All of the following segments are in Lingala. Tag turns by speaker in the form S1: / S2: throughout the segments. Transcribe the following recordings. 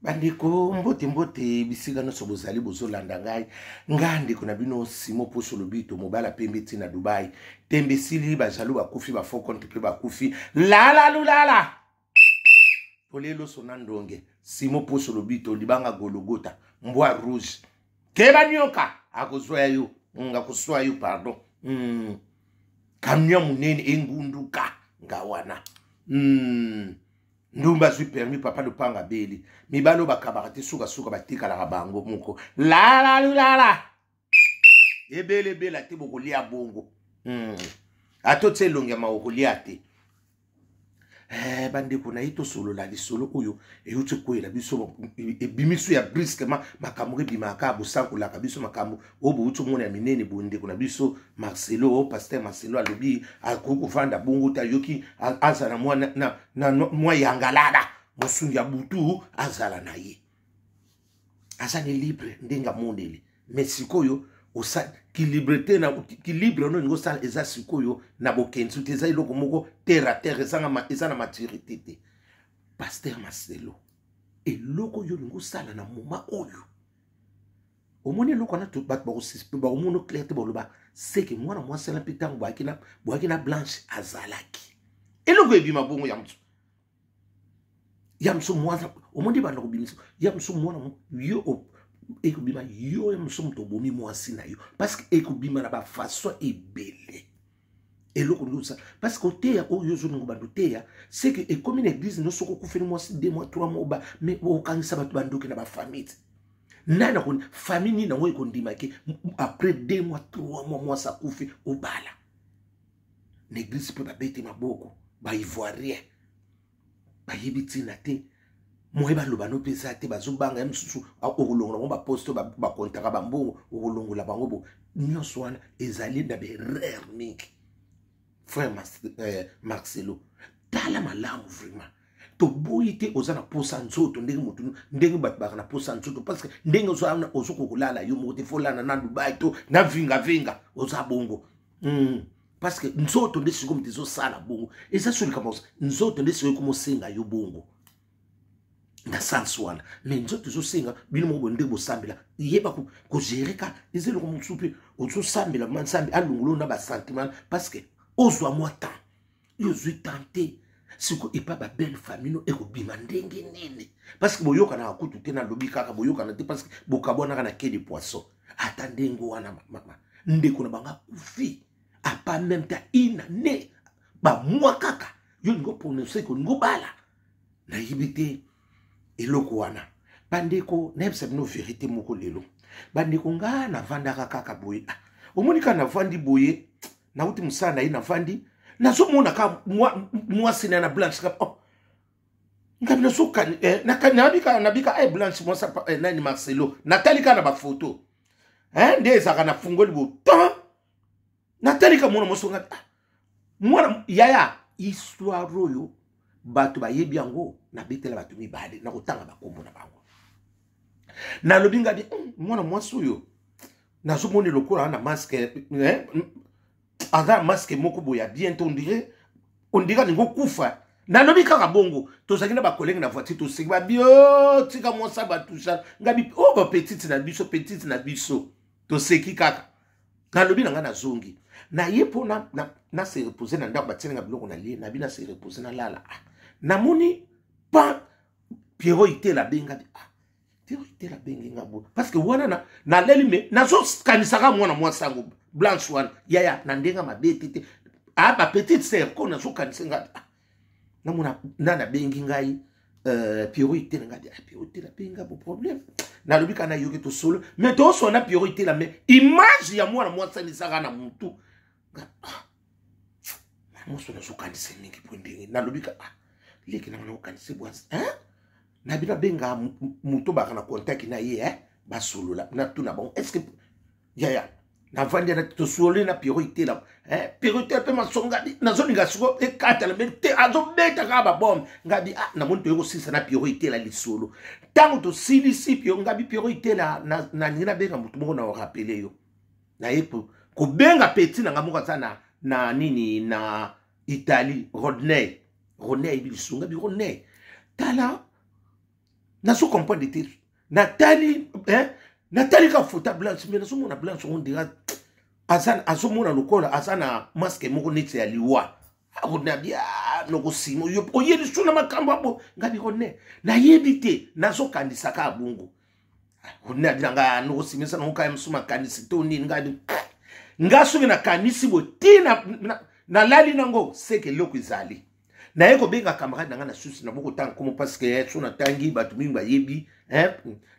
S1: Bandeko, mbote mbote bisika nyonso bozali bozolanda ngai. Nga ndeko na bino Simo Poso Lobito, mobala pembe ti na Dubai. Tembe esili, bajaloux bakufi, ba faux compte mpe bakufi. Lala lulala tolie loso na ndonge. Simo Poso Lobito, libanga Gologota, mbwa rouge, keba nyoka akozwa yo, akoswa yo, pardon. Camion monene engunduka nga wana. Ndumba azwi permis, papa lopanga abeli. Mibali oyo bakabaka te, sukasuka batikalaka bango moko. Lalalulala ebele ebela te, bokolia bongo. Ata otia elongi ya mawa, okolia te. Bandeko na ye, tosolola lisolo oyo euti koyela biso, ebimiso ya brusquement makambo ebimaka kaka, bosankolaka biso makambo oyo bouti omona ya minene boye. Ndeko na biso Marcelo, pasteur Marcelo, alobi akoki kovanda bongo te, ayoki azala na mwa yangalala, mosungi ya butu azala na ye, aza ni libre ndenge amoneli. Mais sikoyo kilibre te, na kilibre ono olingi osala eza sikoyo na bokenzu te, eza eloko moko terre à terre, eza na maturité te. Pasteur Marcelo, eloko oyo olingi osala na moma oyo omoni eloko wana, bato bakomona clair te, baloba seke mwana mwasi wana mpe ntango boyaki na Blanche azalaki eloko ebima bongo ya mosu ya mosu mwana omoni banda kobimisa ya mosu mwana yo ekobima yo ya mosu moto obomi mwasi na yo, parce que ekobima na bafaçon ebele. Eloko nde osala, parce que oteya oyo ozolinga bando oteya, c'est que ekomi na église no, soki okufeli mwasi 2 mois, 3 mois ba mais okangisa bato bandoki na bafamille te. Nani akoni famille nini yango ekondimaki après 2 mois, 3 mois mwasi akufi, obala na église mpe babeti maboko? Baivoirien bayebi ntina te, moye baloba no mpe eza te, bazobanga ye mosusu okolongola bango baposte, bakontaka bambongo, okolongola bango bo nyonso wana ezali na baerreur mingi. Frère Marcelo, tala malamu vraiment. Toboyi te, oza na posa nzoto ndenge motu, ndenge bato baka na posa nzoto, parce que ndenge oza ozokoka kolala yo moko te, fo olala na Dubai to na vingavinga, oza bongo. Parce que nzoto nde sikoyo moto ezosala bongo, eza so likambo nzoto nde sikoyo ekomosenga yo bongo na sens wana. Mais nzoto ezosenga bino moko boye nde bosambela, yeba kogérer ka eza eloko mosusu mpe ozosambela ma Nzambe alongolo na basentiment, parce que ozwa mwa temps, yo ozwi temps te. Siko epa babelle famille no ekobima ndenge nini? Parce que boyokanaka kutu te, nalobi kaka boyokana te, parce que bokabwanaka na quai de poisson. Ata ndenge wana, mama ndeko na bango akufi apa même ta une année, bamwa kaka, yo olingi oprononce kolingi obala, nayebi te eloko wana. Bandeko, nayebisa bino vérité moko lelo. Bandeko, nga navandaka kaka boye, ah, omoni kaka navandi boye, nauti mosala na ye, navandi, nazomona kaka mwasi na na Blanche kaka, oh. Ngabi nazokani eh, nabika nabika eh, Blanche mwasi eh, nani Marcelo, natali kaka na bafoto eh, nde ezalaka na fungoli bo tan, natali ka mwana mwasi ngabi, ah, mwana yaya. Histoire oyo bato bayebi yango, nabetela bato mibale, nakotanga bakombo na bango. Nalobi ngabi, mwana mwasi oyo nazomoni lokola na masque eh, aza masque moko boye ya bien te, on dirait alingi okufa. Nalobi kaka bongo, tozalaki na bacollègue na voiture, toseki, babi o tika mwasi batusha. Ngabi o bapetite na biso, petite na biso, toseki kaka. Nalobi na ngai, nazongi na ye mpo na se repose na ndako, batielinga biloko na lie, nabi na se repose, nalala. Ah, namoni pan Piero Itela abengabi. Ah, Piero Itela abengi nga boye parce que wana naleli, me nazokanisaka mwana mwasi yango Blanche wana yaya na ndenge mabe te te, ah, bapetite sœur ko nazokanisa nga. Ah, namona nani abengi ngai, Piero Itela. Ngai, ah, Piero Itela abengi nga bo problème. Nalobi kaka nayoki tosolo, mais tosolo na Piero Itela, mais image ya mwana mwasi anisaka na mutu. Ah, mwasi nazokanisa mingi po ndenge nalobi ka, ah, leki nanga nakokanisa bwasi hein? Nabi nabenga moto baka na contact na ye, eh? Basolola, natuna bango est ce que yaya navandi na tosoli na Piero Itela, eh, Piero Itela mpe masonga nazolinga siko ekatala me te, azobeta kaka babombe. Ngabi, ah, namoni toye kosilisa na Piero Itela lisolo. Ntango tosilisi Piero, ngabi Piero Itela, nalingi nabenga motu moko na orappeler yo. Naye kobenga petit na nga moko aza na nini na Italie, Rodney. Rodney ayebi lisunga bi. Rodney, tala. Nazo comprendre te. Natali, hein? Natali ka photo blanche, mais nazomona blanche on dirait aza azomona lokola aza na masque moko neti ya liwa. Akonabi ah, nokosimo yo oye lisusu na makambo abo ngai bikone nayebi te nazokanisa kaka bongo. Rodney abi na ngai nokosimisa nango kaya mosusu makanisi to nini ngai nga soki nakanisi boye ti nalali nango seke eloko ezali naye kobenga camarade na ngai na susi na bokotanga nkombo parceke so natangi bato mingi bayebi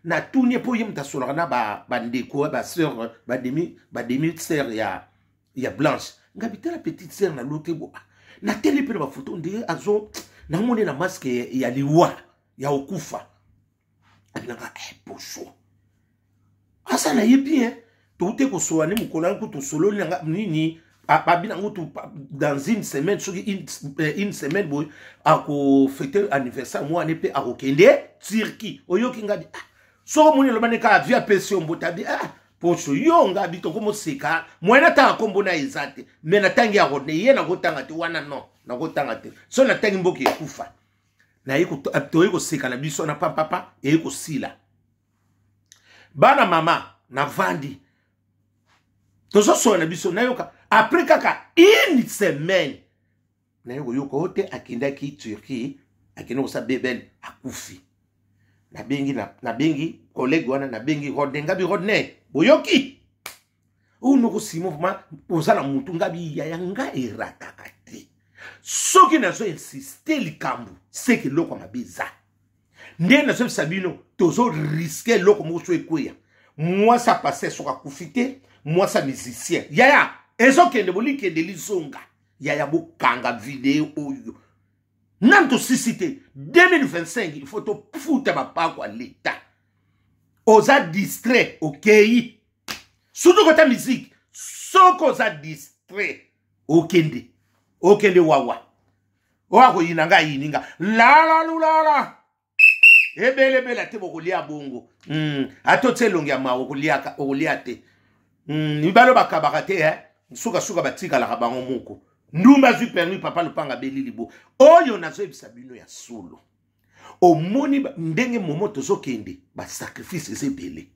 S1: natuni ye mpo ye moto asolaka na bandeko basœur bademi bademi sœur ya, ya blanche ngai bitala petite sœur na lote bo ah, nateli mpe na bafoto ndenge azo namoni na maske ya liwa ya okufa abinaka eh, poso aza na ye bien toute kosola ne mokolo yango tosololi nanga nini babina yango dans une semaine soki une, eh, une semaine boye akofete anniversaire mwana mpe akokende turquie oyoki ngabi ah, soki omoni eloba ne kaka vi apesi yo mbota bi ah, poso yo ngabi tokomoseka moyen natanga nkombo na eza te me natangi ya rodne ye nakotanga te wana non nakotanga te so natangi mboka ekufa toye koseka na biso na pampapa eye kosila bana mama navandi tozosola na biso nayoka après kaka une semaine naye koyoka oyo te akendaki turquie akende kosala bebel akufi nabengi nabengi collègue wana nabengi rodney ngabi rodney boyoki oyo noko simon vraimen oza na mutu ngabi yaya nga erataka te soki nazo insiste likambo seke eloko ya mabe eza nde nazoyebisa bino tozo riske eloko moko so ekweya mwasi ya paster soki akufi te mwasi ya musicien yaya ezokende bolikende lizonga yaya bokanga video oyo nanu tosisi te 2025 il faut tofuta bapako ya leta oza distrait okei surtout kota musique soki oza distrait okende okende wawa oyo akoyina nga ayini nga lalalulala ebelebela te bokolia bongo mm. ata otie elongi ya mawa okolia te mm. mibalo bakabaka te eh? sukasuka batikalaka bango moko ndumba azwi permis papa lopanga abeli libo oyo nazoyebisa bino ya solo omoni ndenge momo tozokende basacrifice eza ebele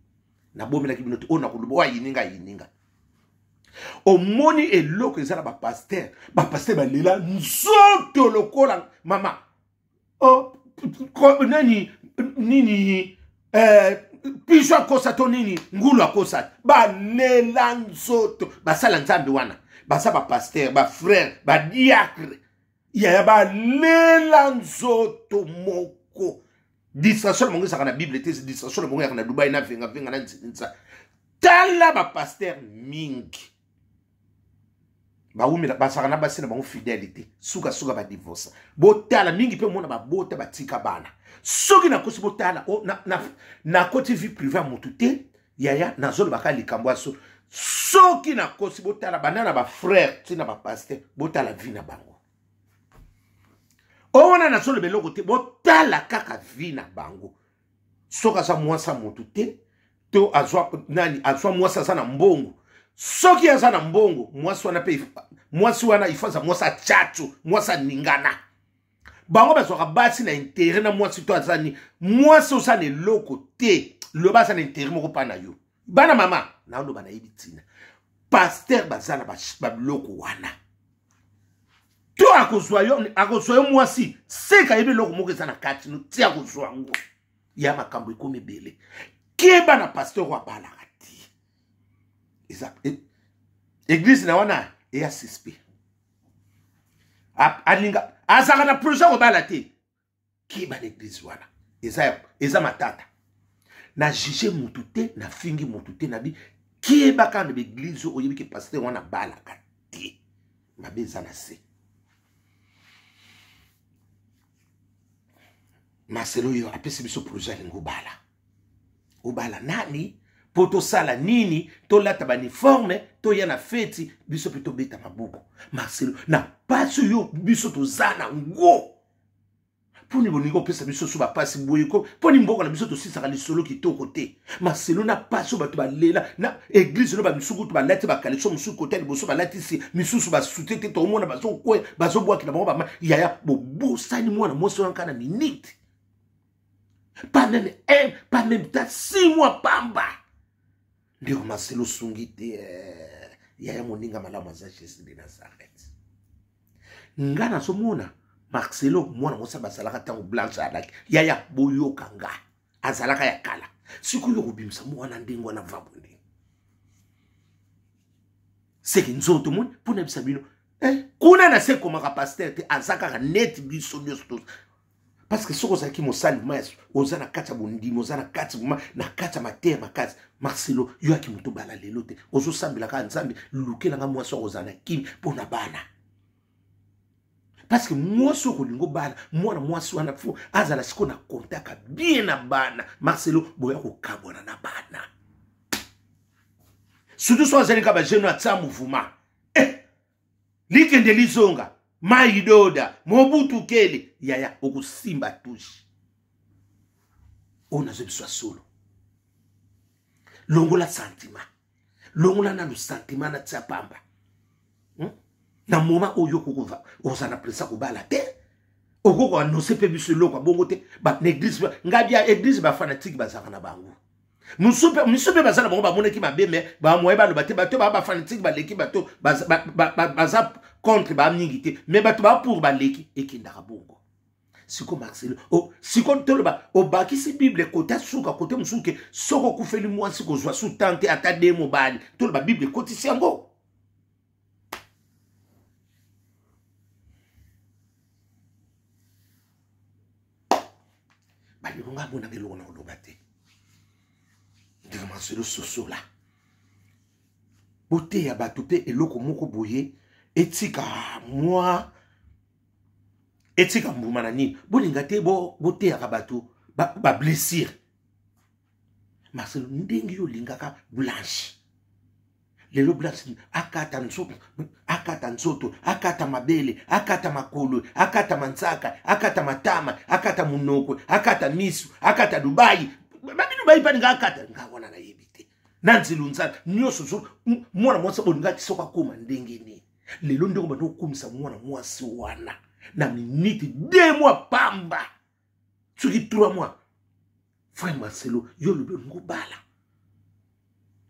S1: nabomelaki bino te oyo nakoloba oyo ayini nga ayini nga omoni eloko eza na bapaster bapaster balela nzoto lokola mama oh, nani nini eh, pigeon akosa to nini ngulu akosa balela nzoto basala nzambe wana baza bapaster bafrere badiacre yaya balela nzoto moko distraction na bango ezalaka na bible te distraction na bango eyaka na dubai na vengavenga na nzinza tala bapaster mingi bawumela bazalaka na basi na bango fidèle te sukasuka badivorsa botala mingi mpe omona babota batika bana soki nakosi botala oh, nakoti na, na vie privé ya motu te yaya nazoloba kaka likambo ya solo soki nakosi botala banda na bafrère ti na bapaster botala vie na bango oyo wana nazoloba eloko te botala kaka vie na bango soki aza mwasi ya motu te to azwa nani azwa mwasi aza na mbongo soki aza na mbongo mwasi wana mpe mwasi wana ifo aza mwasi achachu mwasi aningana bango bazwaka basi na intere na mwasi to aza ni mwasi oza na eloko te loba aza na intere moko mpa na yo bana mama naoloba nayebi ntina paster baza na babiloko wana to akozwa yo akozwa yo mwasi seka ayebi eloko moko eza na kati no ti akozwa yango ya makambo ekomi ebele keba na paster oyo abalaka ti eza e, eglise na wana eya suspect alinga azalaka na projet kobala te keba na eglise wana eza, eza matata na juge mutu te nafingi mutu te nabi keba kaka na baeglise oyo oyebi ke paster wana abalaka te mabe eza na se marcelo oyo apesi biso projet alingi obala obala nani mpo tosala nini tolata baniforme toya na feti biso mpe tobeta maboko marcelo na mpasi oyo biso toza na ngo mpo nini bolingi kopesa biso so bapasi boye ko mpo nini mboka na biso tosisaka lisolo kitoko te maselo na pasi oyo bato balela na eglize no bamisusu kutu balati bakaleso mosusu kota liboso balatisi misusu basute te toomona bazokwe bazobwakela bango bama yaya bobosani mwana mwasi wana kaka na minite. Pas même un, pas même ta 6 mois pamba. Ndeko Marcelo osungi te eh, yaya moninga malamu aza Jésus de Nazareth. Nga nazomona Marcelo mwana mwasi bazalaka ntango Blanche alaki yaya boyoka nga azalaka ya kala sikoyo okobimisa mwana ndenge wana vabo ndenge seke nzoto moni mpo na bisa bino eh, kuna na se ekomaka paster te aza kaka neti biso nyonso to parce que soki ozalaki mosali mas oza na kati ya bondimi oza na kati ma na kati ya mateya makasi marcelo yo aki moto bala lelo te ozosambela kaka nzambe lukelanga mwasi okozala na kimi mpo na bana parce que mwasi okolinga obala mwana mwasi wana fo azala sikoyo na kontaka bien na bana marcelo boya kokabwana na bana surtout so azali kaka bajeune atia mouvement eh, likende lizonga mai doda mobutu kele yaya okosimba touche oyo nazo biso ya solo longola sentiment longola nanu sentiment na tia pamba hmm? Na moment oyo okoki ozala na presa kobala te okoki koannonce mpe biso eloko ya bongo te na eglise ngai bia eglise bafanatike bazalaka na bango misu mpe baza na bango bamonaki mabe me bamoye baloba te bato baa bafanatike baleki bato baza contre baa mingi te me bato baa pour baleki ekendaka bongo siko marcelo oh, siko toloba obakisi bible kote suka kote mosusu ke soki okufeli mwasi kozwa su tan te ata de mobali toloba bible ekotisi yango bandeko ngai amonaka eloko na koloba te ndeko marcelo sosola boteya bato mpe eloko moko boye etika mwa etika mbuma na nini bolinga te boteyaka bato bablessure ba marcelo ndenge yo olingaka blanche lelo blanche akata nzoto akata nzoto akata mabele akata makolo akata manzaka akata matama akata monoko akata misu akata dubai babi dubai mpe akata nga wana nayebi te na nzelu nzala nyonso mwana mwasi olingaki soki akoma ndenge nini lelo ndenge banda okumisa mwana mwasi wana na miniti de mois pamba soki 3 mois frère marcelo yo olobi olingi obala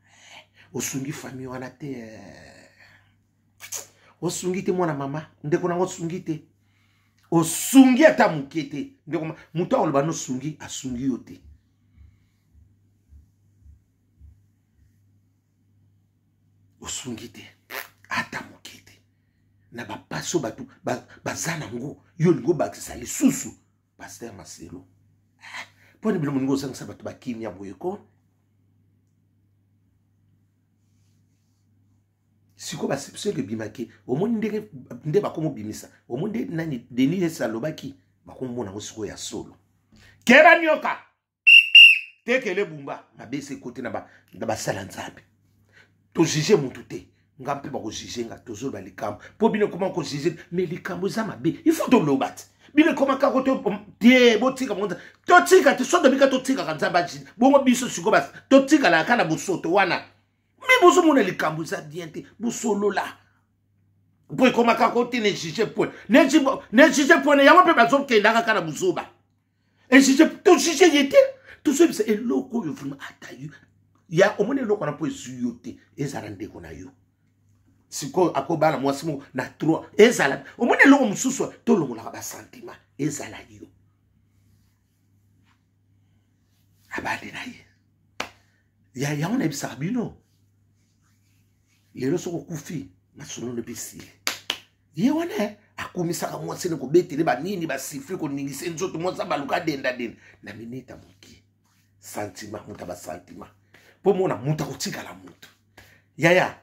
S1: eh, osungi famille wana te eh. osungi te mwana mama ndeko nango osungi te osungi ata moke te ndeko moto akoloba nosungi asungi yo te osungi te ata moke te na bapasi oyo bato baza nango yo olingi obakisa lisusu paster maselo eh, mpo na bino molingi ozangisa bato bakimia boye ko sikoyo basepseke ebimaki omoni ndenge nde bakomobimisa omoni nde nani denis esi alobaki bakomomona yango sikoyo ya solo keba nioka tekele bumba mabe esi ekoti na basala nzambe tojuge motu te nga mpe bakojuge nga tozoloba likambo mpo bino ekoma kojuge me likambo eza mabe il faut toloba te bino ekoma kaka te botika bango totika te so tobika totikaka nzambe ajuge bongo biso sikoyo totikalaka kaka na bosoto wana mi bozomona likambo eza bien te bosolola mpo ekoma kaka ote ne juge point ne juge point yango mpe bazokendaka kaka na buzoba ejuge tojuge ye te tozoyebisa eloko oyo vraimen ata yo ya omoni eloko wana mpo ezwi yo te ezala ndeko na yo sikoyo akobala mwasi moko na 3 ezala omoni eloko mosusu tolongolaka basentiment ezala yo abandi na ye ya yango nayebisaka bino lelo soki okufi masolo no mpe esili ye wana eh, akumisaka mwasi ne kobetele banini basifle koningisa nzoto mwasi abaluka adendadenda na minita moke sentiment moto ya basentiment mpo mona moto akotikala moto yaya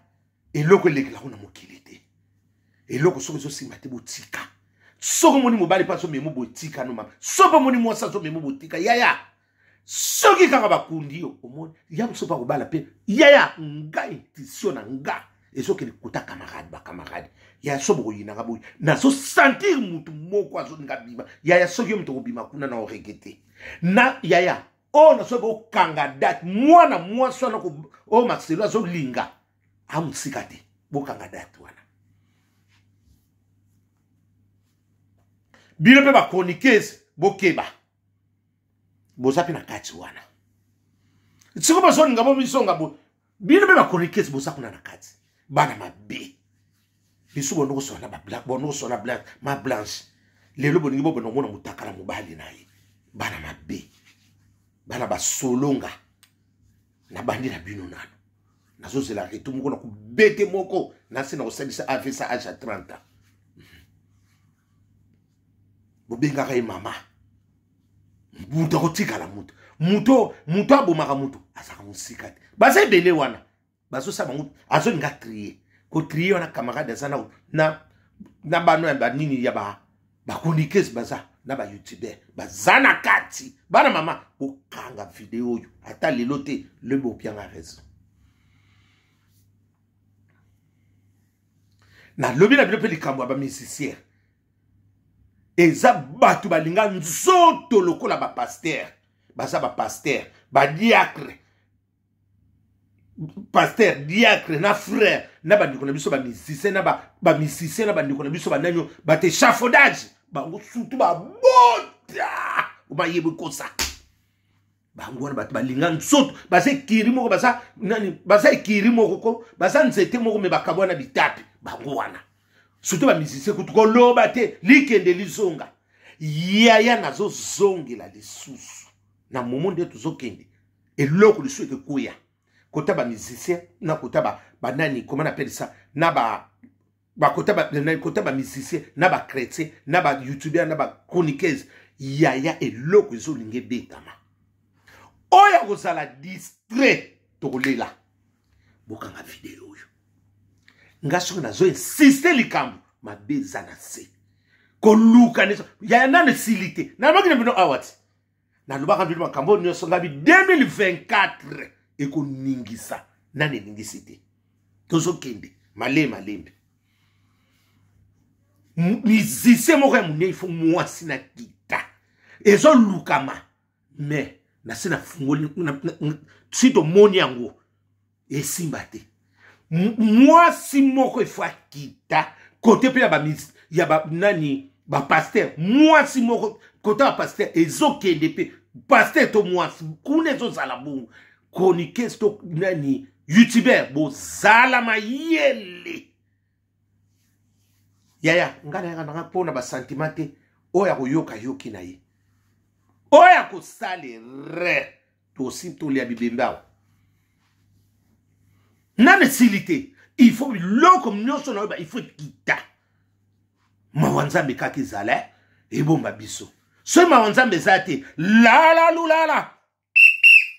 S1: eloko elekelako na mokili te eloko soki ezosimba te botika soki omoni mobali mpe azomema botika no mama soki omoni mwasi azomema botika yaya soki kaka bakundi yo omoni ya mosusu mpe akobala mpe yaya nga intuition na nga ezokende kota camarade bacamarade yaya so bokoyinanga boye nazosentir motu moko azolinga bima yaya soki yo moto okobima kuna na oregete na yaya oyo nasoki okanga date mwana mwasi wana oyo marcelo azolinga amosika te bokanga date wana bino mpe bachroniqueuse bokeba. Boza mpe na kati wana. Sikoyo bazolinga bomisonga bo bino mpe bachroniqueuse boza kuna na kati, bana mabe. Biso bondo koswana ba black, bondo koswana black ma blanche. Lelo bolingi bobanda komona motakala mobali na ye. Bana mabe, bana basolonga. Nabandi na bino nano, nazozela reto moko na kobete moko nase na kosalisa avc age ya 30 ans. Bobengaka ye mama, moto akotikala moto, moto moto abomaka moto azalaka mosika te. Baza ebele wana bazosala bango, azolinga trie kotrie wana. Camarade aza na, na, na bano ya banini ya ba bachroniqueuse, baza na bayoutubeur, baza na kati. Bana mama, bokanga video oyo ata lelo te, lobi opianga raison. Nalobi na bino mpe likambo ya bamusicien, eza bato balinga nzoto lokola bapaster, baza bapaster, badiacre, pasteur, diacre na frère na bandeko na biso bamusicien, na bamusicien na bandeko na biso banani oyo bato échafaudage bango, surtout babota obayeba ekosa bango wana. Bato balinga nzoto, baza ekiri moko, baza nani, baza ekiri moko ko, baza nzete moko me bakabwa na bitape. Bango wana surtout bamusicien, kutu koloba te, likende lizonga. Yaya, nazozongela lisusu na momo nde tozokende, eloko lisusu ekekuya kota bamusicien na kota banani, comment appelle ça, na ba bakota ba, kota bamusicien na bachrétien na bayoutubeur na bachroniqueuse. Yaya, eloko ezolinga ebetama, oyo akozala distrait, tokolela. Bokanga video oyo. Nga soki nazo insiste, likambo mabe eza na se koluka neso. Yaya, nano esili te. Nalobaki na bino awa ti nalobaka bino makambo oyo nyonso, ngabi 2024 ekoningisa. Nani eningisi te? Tozokende malembe malembe. Musicien moko ya monene, ifo mwasi na kita ezolukama, mais nase nafungoli si tomoni yango esimba te. Mwasi moko efo akita kote mpe ya ba nani, bapaster. Mwasi moko kote ya bapaster ezokende mpe paster to mwasi kuna ezozala bongo. Chroniqueuse to nani, youtuber, bozala mayele. Yaya, ngai nayaka nanga mpona basentiment te. Oyo akoyoka yoki na ye, oyo akosala erreur, tosi tolia bibembe awa. Nano esili te. Il faut biloko nyonso na oyeba, il faut ekita. Mawa Nzambe kaka ezala ebomba biso. Soki mawa Nzambe eza te, lala lulala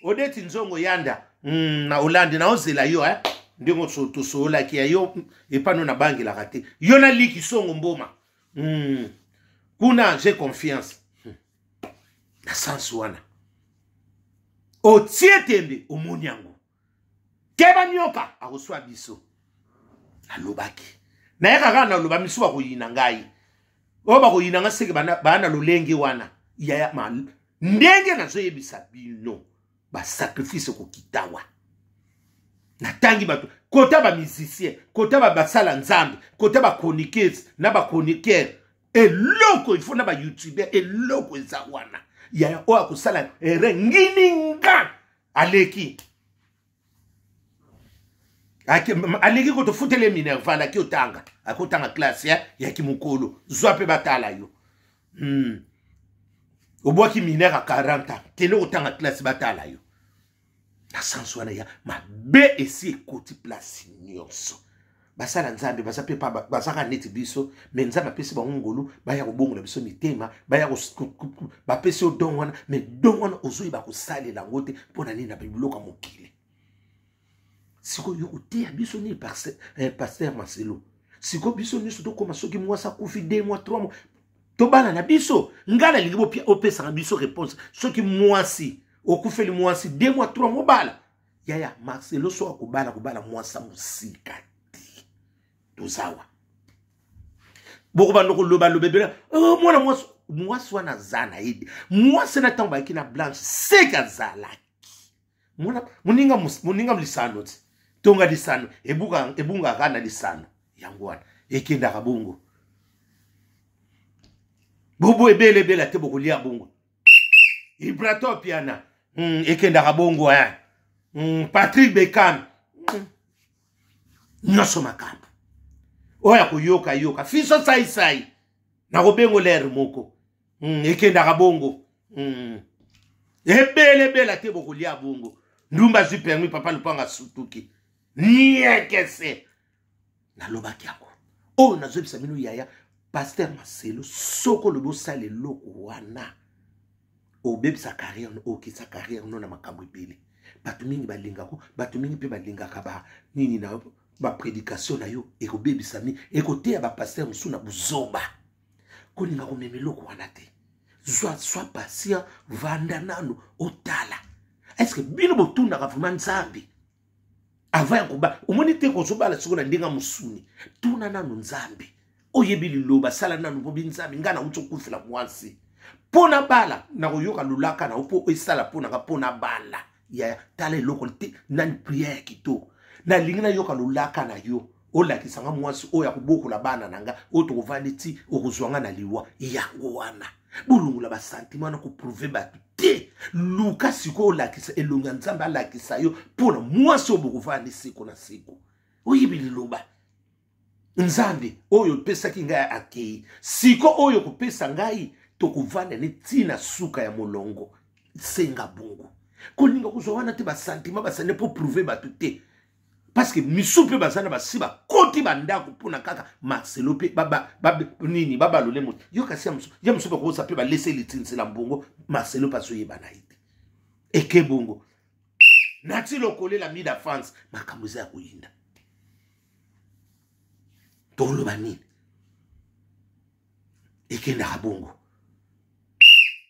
S1: odeti nzongo yanda na Hollande naozela yo eh? Ndenge tosololaki ya yo epano, nabangelaka te yo naliki songo mboma. Kuna j'ai confiance. Na sens wana otie tembe, omoni yango, keba nyoka akoswa biso. Nalobaki, nayaka kaka naloba, misu bakoyina ngai, oyo bakoyina ngai seke baa na lolenge wana. Yaya, ma ndenge nazoyebisa bino, basacrifice ekokitawa. Natangi bato kota bamusicien, kota basala Nzambe, kota bachroniqueuse na bachroniqueur, eloko ifo na bayoutubeur, eloko eza wana. Yaya, oyo akosala ere ngininga aleki aleki kotofutela ye minerval, aki otanga, akotanga classe ya, ya kimokolo, zwa mpe batala yo. Obwaki minere ya 40 ans, kende kotanga classe, batala yo. Na sens wana ya mabe esi ekoti place nyonso. Basala Nzambe baza mpe bazaka neti biso, me Nzambe apesi bango ngolu, baya kobongola biso mitema, baya bapesi yo don wana, me don wana ozoyeba kosalela yango te. Mpo na nini? Na biloko ya mokili. Sikoyo yo koteya biso nini, pasteur Marcelo? Sikoyo biso nyonso tokóma, soki mwasi akufi 2 mois, 3 mois, tobala na biso. Ngai nalingi opesaka biso réponse. Soki mwasi okufeli mwasi 2 mois, 3 mois, bala. Yaya Marcelo, so akobala, kobala mwasi mosika te. Tozawa bokobanda kolobaloba ebele. Oh, mwana mwasi, mwasi wana aza na ye, mwasi na ntango bayaki na Blanche, seke azalaki moninga, moninga lisano ti tonga lisano ebungaka na lisano yango wana ekendaka bongo. Bobo ebele ebele te, bokolia bongo. Ibrato Piana ekendaka bongo hein. Patrick Beckham nyonso makambo oyo ya koyoka yoka fiso saisai nakobengo lere moko ekendaka bongo ebele ebela te bokolia bongo ndumba azwi permis papa lupanga asutuki niekese nalobaki yango oyo nazoyebisa bino yaya paster Marcelo, soki olobi osala eloko wana, obebisa carrière no, okisa carrière no na makambo ebele. Bato mingi balingako, bato mingi mpe balingaka ba nini na baprédication na yo, ekobebisa mi ekoteya bapaster mosusu na buzoba. Kolinga komema eloko wana te. Zwa, sois patient, vanda nanu otala. Est ce que bino botunaka vraiment Nzambe avant ya koba? Omoni te kozobala sikoyo na ndenge ya mosuni. Tuna nanu Nzambe, oyebi liloba, sala nanu mpo binzambe. Ngai nauti okufela mwasi mpo na bala, nakoyoka lolaka na yo mpo esala mpo nanga mpo na bala ya tala eloko te. Nani prière ya kitoko, nalingi nayoka lolaka na yo, olakisa nga mwasi oyo akobokola bana na nga, oyo tokovandi ti okozwa nga na liwa. Yango wana bolongola basentiment na koprouver bato te. Luka sikoyo olakisa elongi ya Nzambe, alakisa yo mpona mwasi oyo bokovanda seko na seko. Oyebi liloba, Nzambe oyo opesaki ngai akei, siko oyo kopesa ngai, tokovanda ne ntina suka ya molongo. Senga bongo, kolinga kozwa wana te basentiment basane mpo prouver bato te, parce que misu mpe baza na basi bakoti bandako mpona kaka Marcelo mpe nini babalole moto yo. Kasi ya mosu bakokosa mpe balese litinsela mbongo, Marcelo mpe azoyeba na ye te. Eke bongo nati lokolela mida France, makambo eza ya koyinda. Toloba nini? Ekendaka bongo.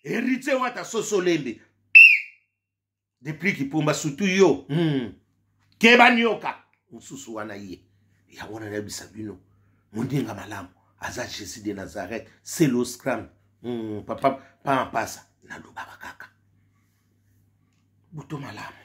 S1: Héritier Wata, soso lembe depuis kipumba, surtout yo keba nioka mosusu wana ye. Yango wana nayebisa bino, mondinga malamu aza Jésus de Nazareth, selo scram papa pampasa. Nalobaka kaka buto malamu.